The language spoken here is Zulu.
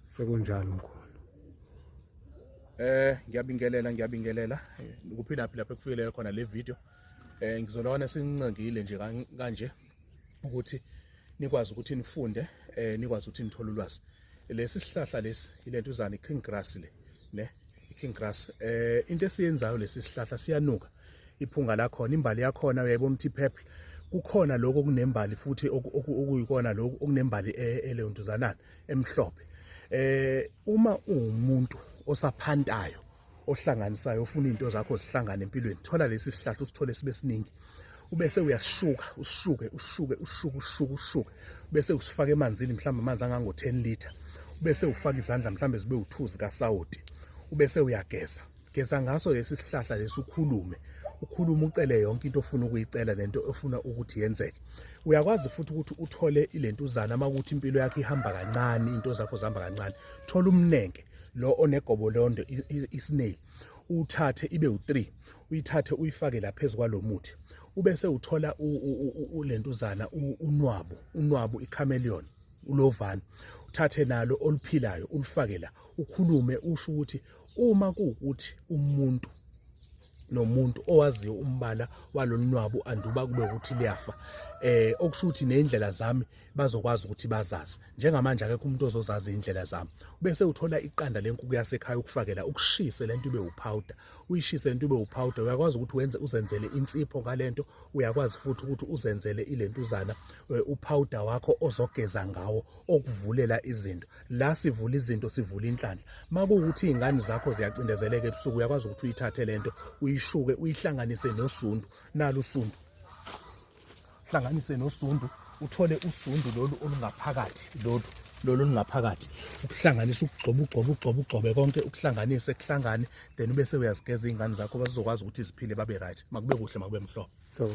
Sekunjalo mkhulu. Ngiyabingelela, ngiyabingelela. Kuphila phi lapho ekufikelele khona le video. Ngizolona sincengile nje kanje ukuthi nikwazi ukuthi nifunde, nikwazi ukuthi nithole ulwazi. Lesi sihlahla lesi ilentuzana iking grass le, ne iking grass. Into esiyenzayo lesi sihlahla siyanuka. Iphunga lakhona, imbali yakhona uyayibona ukuthi purple. Kukhona lokho okunembali futhi okuyikona lokho okunembali eleyontuzanana emhlophe. Uma uwumuntu osaphantayo, ohlanganisayo, ofuna izinto zakho zihlangane empilweni, thola lesi sihlahla usithole sibe siningi, ubese uyasishuka, usishuke, usishuke, usishuke, usishuke, usishuke, bese usifaka emanzini, mhlawumbe amanzi angango 10 liter, ubese ufaka izandla mhlawumbe zibe u2 zikasawoti, ubese uyageza. Geza ngaso lesi sihlahla lesi, ukhulume, ukhulume, ucele yonke into ofuna ukuyicela nento ofuna ukuthi yenzeke. Uyakwazi futhi ukuthi uthole ilentuzana uma ukuthi impilo yakho ihamba kancane, into zakho zihamba kancane. Thola umnenke lo onegobolondo, isnail, uthathe ibe u3, uyithathe uyifake la phezulu kwalomuthi, ubese uthola ulentuzana unwabu, unwabu ichameleon, ulovane, uthathe nalo oluphilayo ulufake la, ukhulume usho ukuthi uma kuwukuthi umuntu nomuntu owaziyo umbala walolunwabu anduba kube ukuthi liyafa, okusho ukuthi nezindlela zami bazokwazi ukuthi bazazi. Njengamanje akekho umuntu ozozazi indlela zami. Bese uthola iqanda lenkukhu yasekhaya ukufakela, ukushise lento ibe upowder, uyishise lento ibe upowder. Uyakwazi ukuthi wenze uzenzele insipho ngalento, uyakwazi futhi ukuthi uzenzele ilentuzana upowder wakho ozogeza ngawo okuvulela izinto. La sivula izinto, sivula inhlanhla. Makuwukuthi izingane zakho ziyacindezeleka ebusuku, uyakwazi ukuthi uyithathe lento uyishuke, uyihlanganise nosundu, nalo usundu, hlanganise nosundu, uthole usundu lolu olungaphakathi, lolu lolu olungaphakathi, ukuhlanganisa, ukugxoba, ugxoba, ugxoba, ugxobe konke, ukuhlanganise kuhlangane, then ubese uyazigeza izingane zakho, bazokwazi ukuthi ziphile babe right. Makube kuhle, makube mhlophe. So